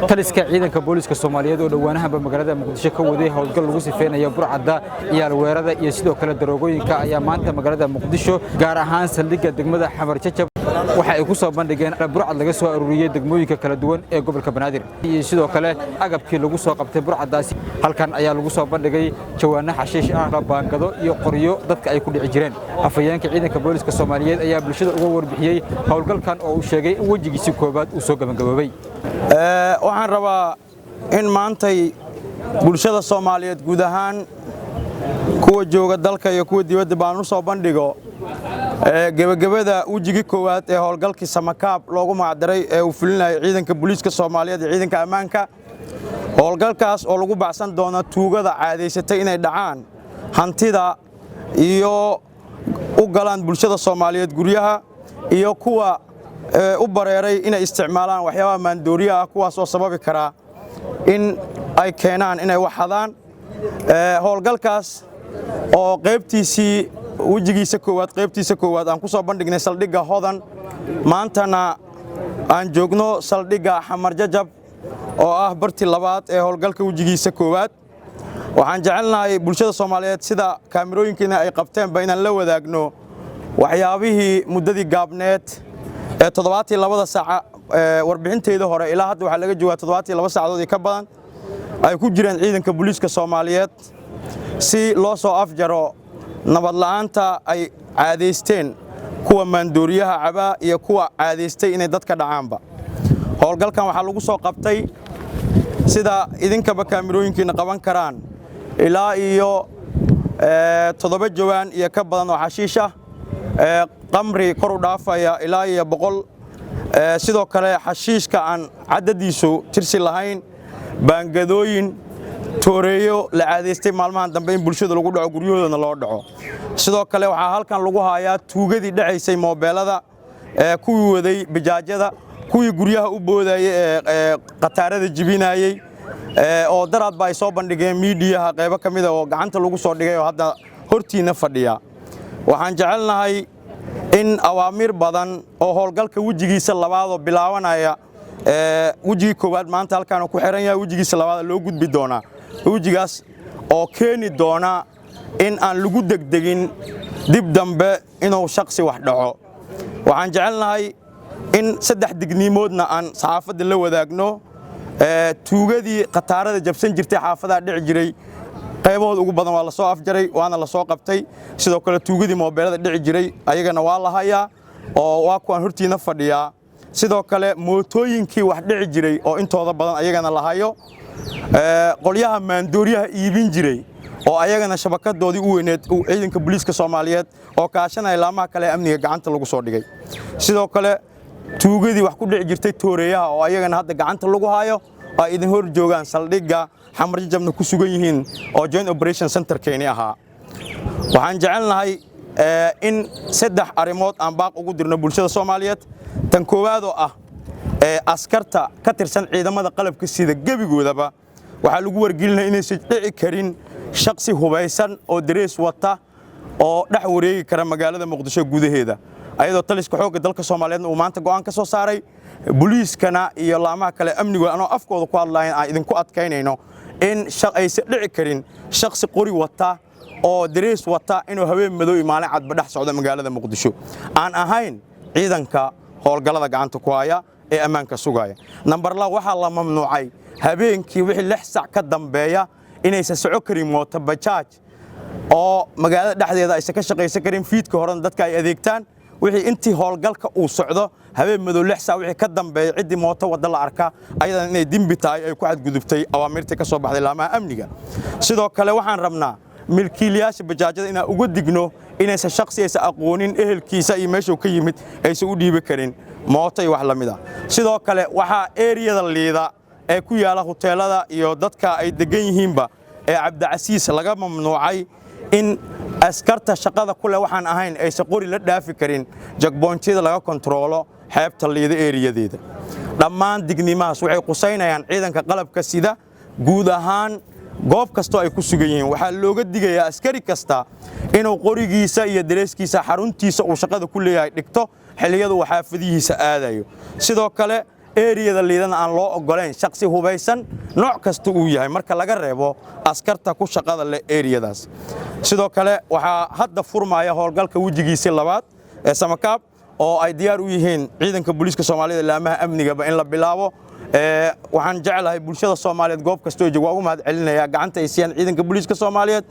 Taliska ciidanka booliska Soomaaliyeed oo dhowaanahanba magaalada Muqdisho ka waday howlgal lagu sifeynayo burcadda, ciyaalweerada iyo sidoo kale daroogooyinka ayaa maanta magaalada Muqdisho, gaar ahaan saldhigga degmada Xamar Jajab, waxa ay ku soo bandhigeen burcad laga soo aruuriyey degmooyinka kala duwan ee gobolka Banaadir iyo sidoo kale agabkii lagu soo qabtay burcaddaasi. Halkan ayaa lagu soo bandhigay jawaano xashiish ah, baangado iyo qoryo dadka ay ku dhici jireen. Afhayeenka ciidanka booliska Soomaaliyeed ayaa bulshada uga warbixiyey howlgalkan oo uu sheegay in wejigiisii koowaad uu soo gabagaboobay. Waxaan rabaa in maantay bulshada Soomaaliyeed guud ahaan, kuwa jooga dalka iyo kuwa dibadda, baan u soo bandhigo gebagabada wejigii koowaad ee howlgalkii Samakaab loogu magacdaray ee uu fulinayay ciidanka booliiska Soomaaliyeed iyo ciidanka ammaanka. Howlgalkaas oo lagu bacsan doono tuugada caadaysatay inay dhacaan hantida iyo u galaan bulshada Soomaaliyeed guryaha, iyo kuwa u bareeray inay isticmaalaan waxyaabaha maandooriya ah, kuwaas oo sababi karaa in ay keenaan inay wax xadaan. Howlgalkaas oo qaybtiisii wejigiisa koowaad, qaybtiisa koowaad aan ku soo bandhignay saldhigga Hodan, maantana aan joogno saldhigga Xamar Jajab oo ah barti labaad ee howlgalka wejigiisa koowaad. Waxaan jecelnahay bulshada Soomaaliyeed, sida kaamirooyinkiina ay qabteenba, inaan la wadaagno waxyaabihii muddadii gaabneed ee 72-da saaca warbixinteeda hore ilaa hadda waxaa laga joogaa 72 saacadood iyo ka badan ay ku jireen ciidanka booliiska Soomaaliyeed si loo soo afjaro nabad la'aanta ay caadaysteen kuwa maandooriyaha cabaa iyo kuwa caadaystay inay dadka dhacaanba. Howlgalkan waxaa lagu soo qabtay, sida idinkaba kaamirooyinkiina qaban karaan, ilaa iyo 7 jawaan iyo ka badan oo xashiish ah, qamri kor u dhaafaya ilaa iyo 100, sidoo kale xashiishka aan caddadiisu tirsi lahayn, baangadooyin, tooreeyo la caadaystay maalmahan dambe in bulshada lagu dhaco, guryahoodana loo dhaco. Sidoo kale waxaa halkan lagu hayaa tuugadii dhacaysay moobeelada, kuwii waday bajaajyada, kuwii guryaha u boodayey ee khataarada jibinayey, oo daraadba ay soo bandhigeen miidiyaha qaybo ka mida oo gacanta lagu soo dhigay oo hadda hortiinna fadhiya. Waxaan jecelnahay in awaamiir badan oo howlgalka wejigiisa labaadoo bilaabanaya, wejigii koowaad maanta halkaan ku xiran yahay, wejigiisa labaad loo gudbi doonaa, wejigaas oo keeni doona in aan lagu degdegin dib dambe inuu shaksi wax dhaco. Waxaan jecelnahay in saddex digniimoodna aan saxaafadda la wadaagno. Tuugadii khataarada jabsan jirtay, xaafadaha dhici jiray, qaybahooda ugu badan waa la soo afjaray, waana la soo qabtay. Sidoo kale tuugadii moobeelada dhici jiray ayagana waa la hayaa oo waa kuwaan hortiina fadhiyaa. Sidoo kale mootooyinkii wax dhici jiray oo intooda badan ayagana la hayo, qolyaha maandooriyaha iibin jiray oo ayagana shabakadoodii u weyneed ciidanka booliiska Soomaaliyeed oo kaashanaya laamaha kale ee amniga gacanta lagu soo dhigay. Sidoo kale tuugadii wax ku dhici jirtay tooreeyaha oo ayagana hadda gacanta lagu hayo, ay idin hor joogaan, saldhigga Xamarjajabna ku sugan yihiin oo joint operation centerkeeni ahaa. Waxaan jecelnahay in saddex arrimood aan baaq ugu dirno bulshada Soomaaliyeed. Tan koowaad oo ah, askarta ka tirsan ciidamada qalabka sida gebigoodaba waxaa lagu wargelinaya inaysan dhici karin shaksi hubaysan oo darees wata oo dhex wareegi kara magaalada Muqdisho gudaheeda, ayadoo taliska xoogga dalka Soomaaliyeedna uu maanta go'aan ka soo saaray, booliiskana iyo laamaha kale amnigooda anoo afkooda ku hadlayan aan idinku adkaynayno in aysan dhici karin shaksi qori wata oo darees wata inuu habeen madow iyo maalin cadba dhex socdo magaalada Muqdisho, aan ahayn ciidanka howlgallada gacanta ku haya ee ammaanka sugaya. Nambar 2, waxaa la mamnuucay habeenkii wixii 6 sac ka dambeeya inaysan soco karin mooto bajaaj oo magaalada dhexdeeda aysan ka shaqaysan karin, fiidka horena dadka ay adeegtaan. Wixii intii howlgalka uu socdo, habeen madow 6 saac wixii ka dambeeya, ciddii mooto wadda la arkaa ayadan inay dembi tahay, ay ku xadgudubtay awaamirtii ka soo baxday laamaha amniga. Sidoo kale waxaan rabnaa milkiilayaasha bajaajyada inaan uga digno inaysan shaksi aysan aqoonin ehelkiisa iyo meeshuu ka yimid aysan u dhiibi karin mooto iyo wax la mid ah. Sidoo kale waxaa eriyada liida ee ku yaala huteelada iyo dadka ay deggan yihiinba ee Cabdicasiis laga mamnuucay in askarta shaqada ku leh waxaan ahayn aysan qori la dhaafi karin checkpointyada laga kontaroolo xeebta liida eriyadeeda. Dhammaan dignimahaas waxay qusaynayaan ciidanka qalabka sida guud ahaan goob kastoo ay ku sugan yihiin. Waxaa looga digayaa askari kasta inuu qorigiisa iyo dareeskiisa xaruntiisa uu shaqada ku leeyahay dhigto xilliyada uu xaafadihiisa aadayo. Sidoo kale Eriyada Liidana aan loo oggolayn shakhsi hubaysan nooc kasta uu yahay, marka laga reebo askarta ku shaqada leh eriyadaas. Sidoo kale, waxaa hadda furmaya howlgalka wejigiisii labaad ee Samakaab, oo ay diyaar u yihiin ciidanka booliiska Soomaalida, laamaha amnigaba in la bilaabo. Waxaan jeclahay bulshada Soomaaliyeed goob kastoo joog waa ugu mahad celinayaa gacanta ay siiyaan ciidanka booliiska Soomaaliyeed.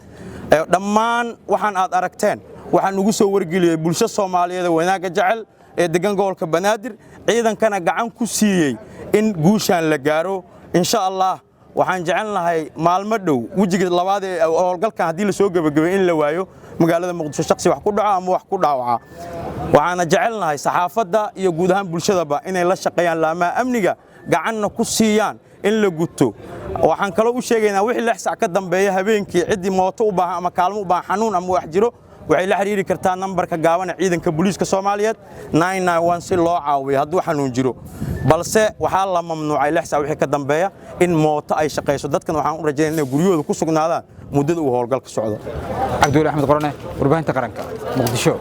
Dhammaan waxaan aad aragteen waxaan ugu soo wargeliyey bulsho Soomaaliyeed oo wanaagga jecel ee degan gobolka Banaadir, ciidankana gacan ku siiyey in guushaan la gaaro. Insha Allah, waxaan jecelnahay maalmo dhow wejiga labaad ee howlgalkan haddii la soo gebagabay in la waayo magaalada Muqdisho shakhsi wax ku dhaco ama wax ku dhaawaca. Waxaana jecelnahay saxaafadda iyo guud ahaan bulshadaba inay la shaqeeyaan laamaha amniga, gacanna ku siiyaan in la guto. Waxaan kaloo u sheegaynaa, wixii 6 sac ka dambeeya habeenkii, ciddii mooto u baahan ama kaalmo u baahan, xanuun ama wax jiro, waxay la xiriiri kartaa nambarka gaaban ee ciidanka booliiska Soomaaliyeed si loo caawiyo hadduu xanuun jiro. Balse waxaa la mamnuucay 6 sac wixii ka dambeeya in mooto ay shaqayso. Dadkan waxaan u rajaynaya inay guryahooda ku sugnaadaan muddada uu howlgalka socdo. Cabdiweli Axmed Qorane, warbaahinta qaranka, Muqdisho.